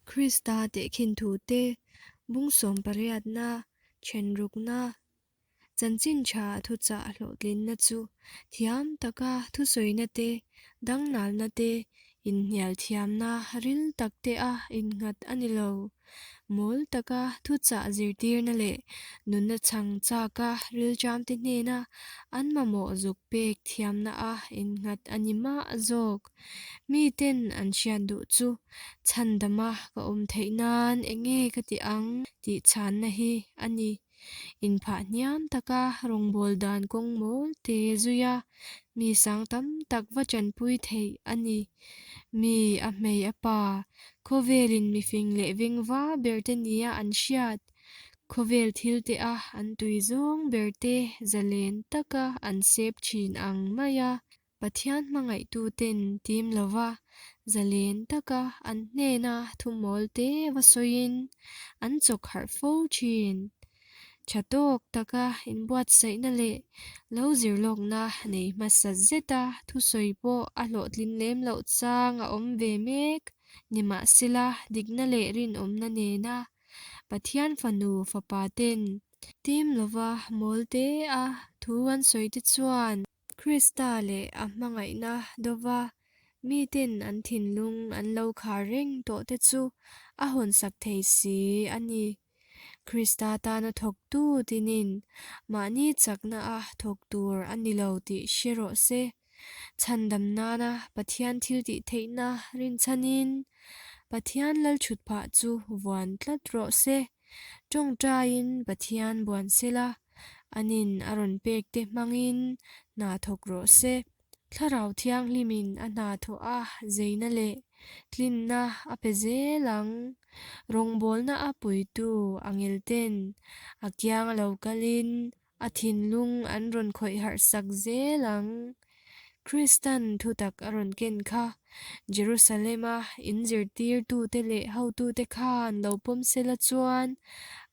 Krista tehkhin thute bung sawmpariatna, thenrukna, chanchin tha thuchah hlawhtlinna chu thiam taka thusawina te, dangnalna te, inhnial thiamna ril tak te a innghat a ni lo. Mawl taka thuchah zirtirna leh nunna chhang chaka rilṭamte hnena an mamawh zuk pek thiamna a innghat a ni mah zawk. Miten an hriat duh chu chhandama ka awm theih nan enge ka ti ang tih chhanna hi a ni. Inphah hniam taka rawngbâwl dan kawng mawl te zui a, mi sang tam tak va ṭanpui theih a ni. Mi a hmei a pa, khawvelin mifing leh vengva berte nia an hriat, khawvel thil te a an tui zawng berte zalen taka an sep ṭhin ang mai a. Pathian hmangaihtuten tim lova zalen taka an hnena thumawl te va sawiin an chawk harh fo thin. Tha tawk taka inbuatsaihna leh lo zirlawkna nei hmasa zeta thusawi pawh a hlawhtlin lem loh chang a awm ve mek. Nimahsela dikna leh rinawmna nena Pathian fanu fapa ten tim lova mawl te a thu an sawi te chuan Krista leh a hmangaihna dova miten an thinlung an lo khar reng tawh te chu a hawnsak thei si a ni. Krista tana thawktu tinin mahni chakna a thawk tur a ni lo tih hre rawh se. Chhandam nana Pathian thiltih theihna rinchhanin Pathian lalchhutphah chu vuan tlat rawh se. Tawngtaiin Pathian buan sela, anin a rawn pek te hmangin hna thawk rawh se. Thlarau Thianghlimin a hna thawh a zeina leh tlinna a pe zel ang. Rawngbawlna a puitu angel ten a kiang a lo kalin A thinlung an rawn khawih harh sak zel ang. Kristan thutak a rawn ken kha. Jerusalema inzirtirtute leh hotute khan lo pawm sela chuan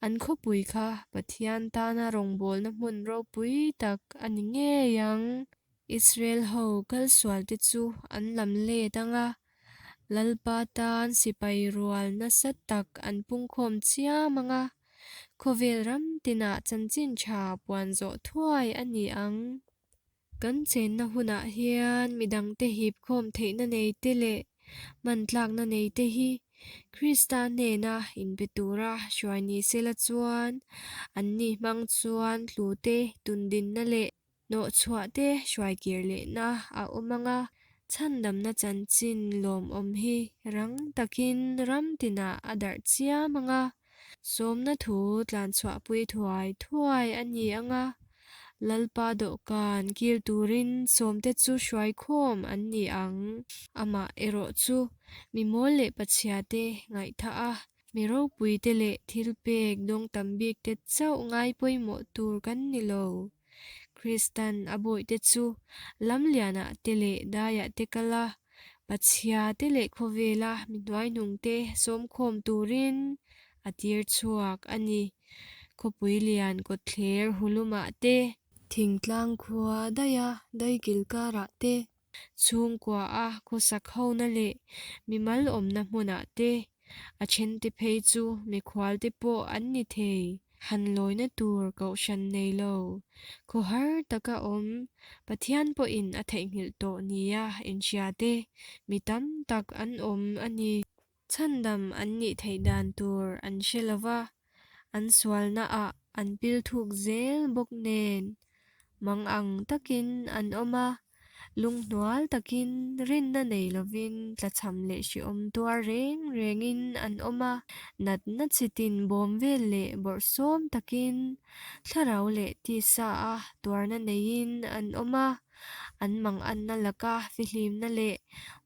an khawpui kha Pathian tana rawngbawlna hmun ropui tak a ni ngei ang. Israel ho kalsualte chu an lam let ang a, Lalpa tan sipai rual nasa tak an pungkhawm chiam ang a. Khawvel ram tinah chanchin tha puan zawh thuai a ni ang. Kan chenna hunah hian midangte hip khawm theihna nei te leh hmantlakna nei te hi Krista hnena inpe tura hruai ni sela chuan anni hmang chuan hlute tundinna leh Hnawhchhuah te hruaikir lehna a awm ang a, chhandamna chanchin lawmawm hi rang takin ram tinah a darh chiam ang a, sawmna thu tlanchhuahpui thuai thuai a ni ang a, Lalpa dawhkan kil turin sawmte chu hruaikhawm an ni ang. Amah erawh chu mi mawl leh pachhiate ngaihthah a, Mi ropuite leh thilpek dawng tam bikte chauh ngai pawimawh tur kan ni lo. Kristan a bawihte chu lamlianah te leh daiah te kal a, Pachhia te leh khawvela mi hnuaihnungte sawmkhawm turin a tir chhuak a ni. Khawpui lian kawtthler hulumah te, thingtlang khua daia daikil karah te, Chhungkua a khawsak hona leh mimal awmna hmunah te, a thente phei chu mikhual te pawh an ni thei. Han lawina tur kohhran nei lo, khawhar taka awm, Pathian pawhin a theihnghilh tawh nia inhria te mi tam tak an awm a ni. Chhandam an nih theih dan tur an hre lo va, an sualnaah an pil thuk zel bawk nen mang ang takin an awm a, lunghnual takin rinna nei lovin tlachham leh hrehawm tuar reng rengin an awm a, natna chitin bawm vel leh bawrhsawm takin thlarau leh tisa a tuarna neiin an awm a. An manganna laka fihlimna leh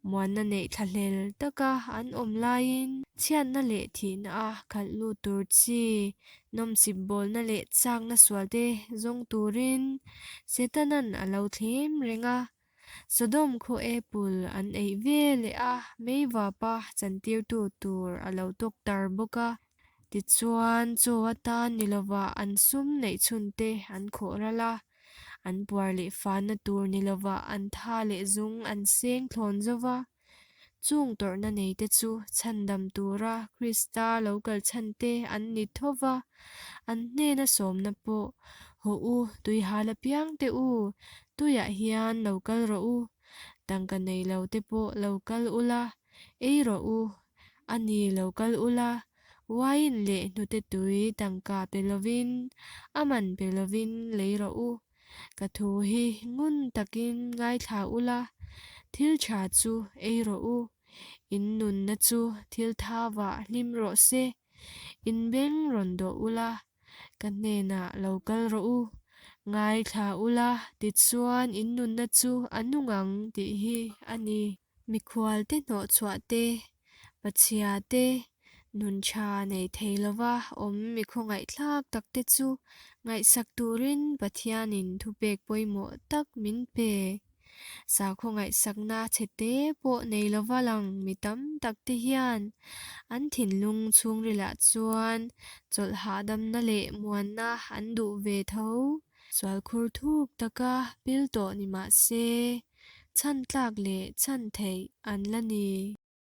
muanna neih thlahlel taka an awm laiin chhiatna leh thihna a khalh lut tur chi nawmsip bawlna leh chakna sualte zawng turin Setanan a lo thlem reng a. Sodom khaw apple an eih ve leh a meivapa chantirtu tur a lo tawk tar bawk a. Tichuan, chaw atan ni lovah an sum neih chhunte an khawh ral a. An puar leh fahna tur ni lovah an tha leh zung an seng thlawn zo va. Chung tawrhna neite chu chhandam tura Krista lo kal chhante an ni tho va, an hnena sawmna pawh, Hawh u, tuihal apiang te u, tuiah hian lo kal rawh u, tangka nei lo te pawh lo kal ula, ei rawh u, a ni lo kal ula, wine leh hnute tui tangka pe lovin, a man pe lovin lei rawh u. Ka thu hi ngun takin ngaithla ula, thil tha chu ei rawh u. In nunna chu thil thavah hlim rawh se. In beng rawn dawh ula, ka hnenah lo kal rawh u. Ngaithla ula, tichuan in nunna chu a nung ang tih hi a ni. Mikhualte hnawhchhuah te, pachhia te, nun tha nei thei lova awm mi khawngaihthlak tak te chu ngaihsak turin Pathianin thupek pawimawh tak min pe. Sakhaw ngaihsakna chhe te pawh nei lova lang mi tam tak te hian an thinlung chhungrilah chuan chawlh hahdamna leh muanna an duh ve tho. Sualkhur thuk taka pil tawh ni mah se, chhan tlak leh chhan theih an la ni.